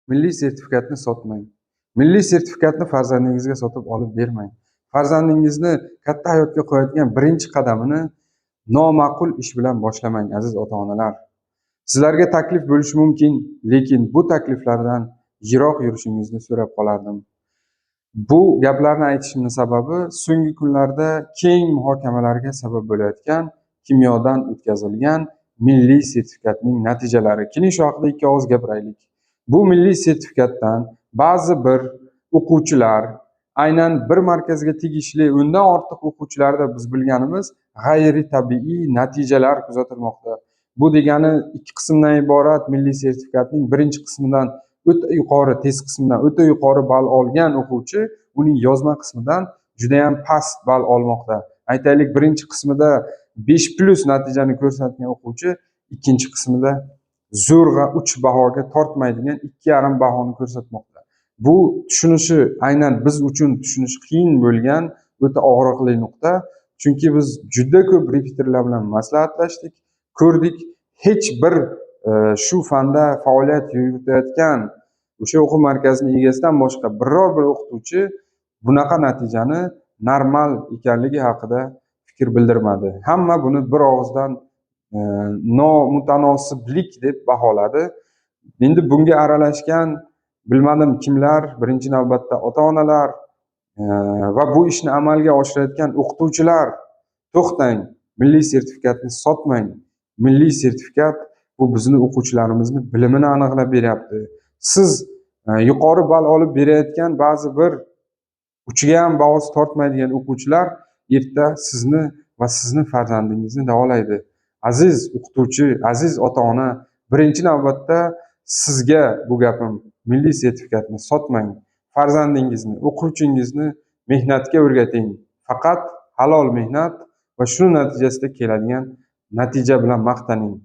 Milliy sertifikatni sotmang. Milliy sertifikatni farzandingizga sotib olib bermang. Farzandingizni katta hayotga qo'yadigan birinchi qadamini noma'qul ish bilan boshlamang, aziz ota-onalar. Sizlarga taklif bo'lishi mumkin, lekin bu takliflardan yiroq yurishingizni so'rab qolardim. Bu gaplarni aytishimni sababi so'nggi kunlarda keng muhokamalarga sabab bo'layotgan kimyodan o'tkazilgan milliy sertifikatning natijalari. Keling, shu haqida ikki og'iz gapiraylik. Bu milliy sertifikatdan ba'zi bir o'quvchilar, aynan bir markazga tegishli 10dan ortiq o'quvchilarda biz bilganimiz g'ayritabiiy natijalar kuzatilmoqda. Bu degani ikki qismdan iborat milliy sertifikatning birinchi qismidan o'ta yuqori, test qismidan o'ta yuqori ball olgan o'quvchi uning yozma qismidan judayam past ball olmoqda. Aytaylik, birinchi qismida 5+ natijani ko'rsatgan o'quvchi ikkinchi qismida zo'rg'a 3 bahoga tortmaydigan 2,5 bahoni ko'rsatmoqda. Bu tushunishi, aynan biz uchun tushunishi qiyin bo'lgan o'ta og'riqli nuqta. Chunki biz juda ko'p repetitorlar bilan maslahatlashdik, ko'rdik, hech bir shu fanda faoliyat yuritayotgan o'sha o'quv markazining egasidan boshqa biror bir o'qituvchi bunaqa natijani normal ekanligi haqida fikr bildirmadi. Hamma buni bir og'izdan nomutanosiblik deb baholadi. Endi bunga aralashgan bilmadim kimlar, birinchi navbatda ota-onalar va bu ishni amalga oshirayotgan o'qituvchilar, to'xtang, milliy sertifikatni sotmang. Milliy sertifikat bu bizni o'quvchilarimizni bilimini aniqlab beryapti. Siz yuqori ball olib berayotgan ba'zi bir 3ga ham bahosi tortmaydigan o'quvchilar erta sizni va sizni farzandingizni davolaydi. Aziz o'qituvchi, aziz ota-ona, birinchi navbatda sizga bu gapim: milliy sertifikatni sotmang. Farzandingizni, o'quvchingizni mehnatga o'rgating. Faqat halol mehnat va shuni natijasida keladigan natija bilan maqtaning.